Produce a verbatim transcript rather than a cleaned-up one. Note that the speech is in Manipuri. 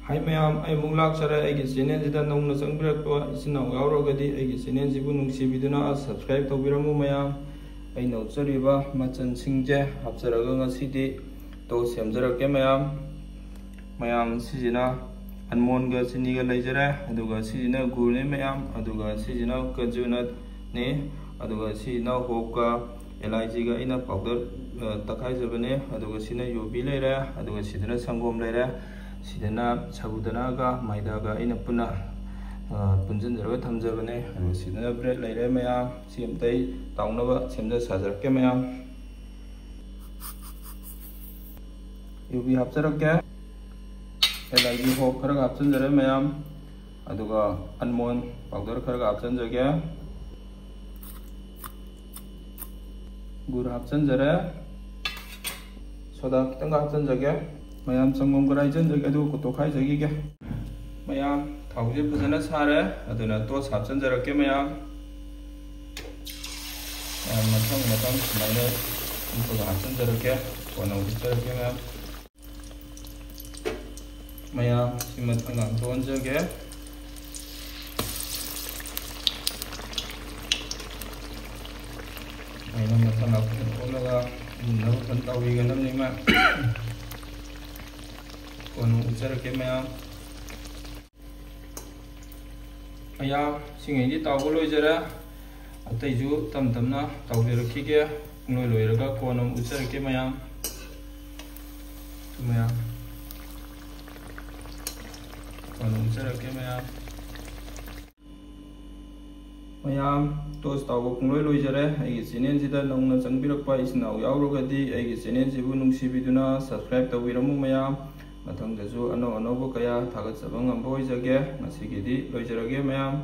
ꯍꯥꯏ ꯃꯌꯥꯝ, ꯑꯩ ꯑꯃꯨꯛ ꯂꯥꯛꯆꯔꯦ꯫ ꯑꯩꯒꯤ ꯆꯦꯅꯦꯜꯁꯤꯗ ꯅꯧꯅ ꯆꯪꯕꯤꯔꯛꯄ ꯏꯆꯤꯟ ꯏꯅꯥꯎ ꯌꯥꯎꯔꯒꯗꯤ ꯑꯩꯒꯤ ꯆꯦꯅꯦꯜꯁꯤꯕꯨ ꯅꯨꯡꯁꯤꯕꯤꯗꯨꯅ subscribe ꯇꯧꯕꯤꯔꯝꯃꯨ ꯃꯌꯥꯝ꯫ ꯑꯩꯅ ꯎꯠꯆꯔꯤꯕ ꯃꯆꯜꯁꯤꯡꯁꯦ ꯍꯥꯞꯆꯔꯒ ꯉꯁꯤꯗꯤ toast ꯁꯦꯝꯖꯔꯛꯀꯦ ꯃꯌꯥꯝ꯫ ꯃꯌꯥꯝ, ꯁꯤꯁꯤꯅ almondꯒ ꯆꯤꯅꯤꯒ ꯂꯩꯖꯔꯦ, ꯑꯗꯨꯒ ꯁꯤꯁꯤꯅ ꯒꯨꯔꯅꯦ ꯃꯌꯥꯝ, ꯑꯗꯨꯒ ꯁꯤꯁꯤꯅ cashew nutꯅꯦ, ꯑꯗꯨꯒ ꯁꯤꯁꯤꯅ ꯍꯣꯞꯀ ꯑꯦꯂꯥꯏꯆꯤꯒ ꯑꯩꯅ powder, ꯑ, ꯇꯛꯈꯥꯏꯖꯕꯅꯦ꯫ ꯑꯗꯨꯒ ꯁꯤꯅ ꯌꯨꯕꯤ ꯂꯩꯔꯦ, ꯑꯗꯨꯒ ꯁꯤꯗꯅ ꯁꯪꯒꯣꯝ ꯂꯩꯔꯦ, ꯁꯤꯗꯅ ꯁꯥꯕꯨꯗꯥꯅꯥꯒ ꯃꯥꯏꯗꯥꯒ ꯑꯩꯅ ꯄꯨꯟꯅ, ꯑ, ꯄꯨꯟꯁꯤꯟꯖꯔꯒ ꯊꯝꯖꯕꯅꯦ꯫ ꯑꯗꯨꯒ ꯁꯤꯗꯅ bread ꯂꯩꯔꯦ ꯃꯌꯥꯝ꯫ ꯁꯤ ꯑꯝꯇ ꯑꯩ ꯇꯥꯎꯅꯕ ꯁꯦꯝꯖ ꯁꯥꯖꯔꯛꯀꯦ ꯃꯌꯥꯝ꯫ ꯌꯨꯕꯤ ꯍꯥꯞꯆꯔꯛꯀꯦ꯫ ꯑꯦꯂꯥꯏꯆꯤ ꯍꯣꯞ ꯈꯔꯒ ꯍꯥꯞꯆꯤꯟꯖꯔꯦ ꯃꯌꯥꯝ꯫ ꯑꯗꯨꯒ almond powder ꯈꯔꯒ ꯍꯥꯞꯆꯤꯟꯖꯒꯦ꯫ ꯒꯨꯔ ꯍꯥꯞꯆꯤꯟꯖꯔꯦ꯫ ꯁꯣꯗꯥ ꯈꯤꯇꯪꯒ ꯍꯥꯞꯆꯤꯟꯖꯒꯦ꯫ ꯃꯌꯥꯝ, ꯁꯪꯒꯣꯝ ꯈꯔ ꯍꯩꯖꯤꯟꯖꯒꯦ, ꯑꯗꯨꯒ ꯇꯣꯈꯥꯏꯖꯈꯤꯒꯦ꯫ ꯃꯌꯥꯝ, ꯊꯥꯎꯁꯦ ꯐꯖꯅ ꯁꯥꯔꯦ, ꯑꯗꯨꯅ toast ꯍꯥꯞꯆꯤꯟꯖꯔꯛꯀꯦ ꯃꯌꯥꯝ꯫ ꯃꯌꯥꯝ, ꯃꯊꯪ ꯃꯊꯪ ꯁꯨꯃꯥꯏꯅ ꯎꯞꯄꯒ ꯍꯥꯞꯆꯤꯟꯖꯔꯛꯀꯦ꯫ ꯀꯣꯟꯅ ꯎꯞꯆꯔꯛꯀꯦ ꯃꯌꯥꯝ꯫ ꯃꯌꯥꯝ, ꯁꯤ ꯃꯊꯪ ꯉꯥꯛꯇ ꯑꯣꯟꯖꯒꯦ꯫ ꯑꯩꯅ ꯃꯊꯪ ꯉꯥꯛꯇ ꯑꯣꯜꯂꯒ ꯃꯨꯟꯅꯕ ꯐꯖꯅ ꯇꯧꯕꯤꯒꯗꯕꯅꯤ ꯃꯌꯥꯝ꯫ ꯀꯣꯟꯅ ꯎꯠꯆꯔꯛꯀꯦ ꯃꯌꯥꯝ꯫ ꯃꯌꯥꯝ, ꯁꯤꯉꯩꯗꯤ ꯇꯥꯎꯕ ꯂꯣꯏꯖꯔꯦ꯫ ꯑꯇꯩꯁꯨ ꯇꯞ ꯇꯞꯅ ꯇꯥꯎꯖꯔꯛꯈꯤꯒꯦ꯫ ꯄꯨꯡꯂꯣꯏ ꯂꯣꯏꯔꯒ ꯀꯣꯟꯅ ꯑꯃꯨꯛ ꯎꯠꯆꯔꯛꯀꯦ ꯃꯌꯥꯝ꯫ ꯃꯌꯥꯝ, ꯀꯣꯟꯅ ꯎꯠꯆꯔꯛꯀꯦ ꯃꯌꯥꯝ꯫ ꯃꯌꯥꯝ, toast ꯇꯥꯎꯕ ꯄꯨꯡꯂꯣꯏ ꯂꯣꯏꯖꯔꯦ꯫ ꯑꯩꯒꯤ ꯆꯦꯅꯦꯜꯁꯤꯗ ꯅꯧꯅ ꯆꯪꯕꯤꯔꯛꯄ ꯏꯆꯤꯟ ꯏꯅꯥꯎ ꯌꯥꯎꯔꯒꯗꯤ ꯑꯩꯒꯤ ꯆꯦꯅꯦꯜꯁꯤꯕꯨ ꯅꯨꯡꯁꯤꯕꯤꯗꯨꯅ subscribe ꯇꯧꯕꯤꯔꯝꯃꯨ ꯃꯌꯥꯝ꯫ ꯃꯊꯪꯗꯁꯨ ꯑꯅꯧ ꯑꯅꯧꯕ ꯀꯌꯥ ꯊꯥꯒꯠꯆꯕ ꯉꯝꯕ ꯑꯣꯏꯖꯒꯦ꯫ ꯉꯁꯤꯒꯤꯗꯤ ꯂꯣꯏꯖꯔꯒꯦ ꯃꯌꯥꯝ꯫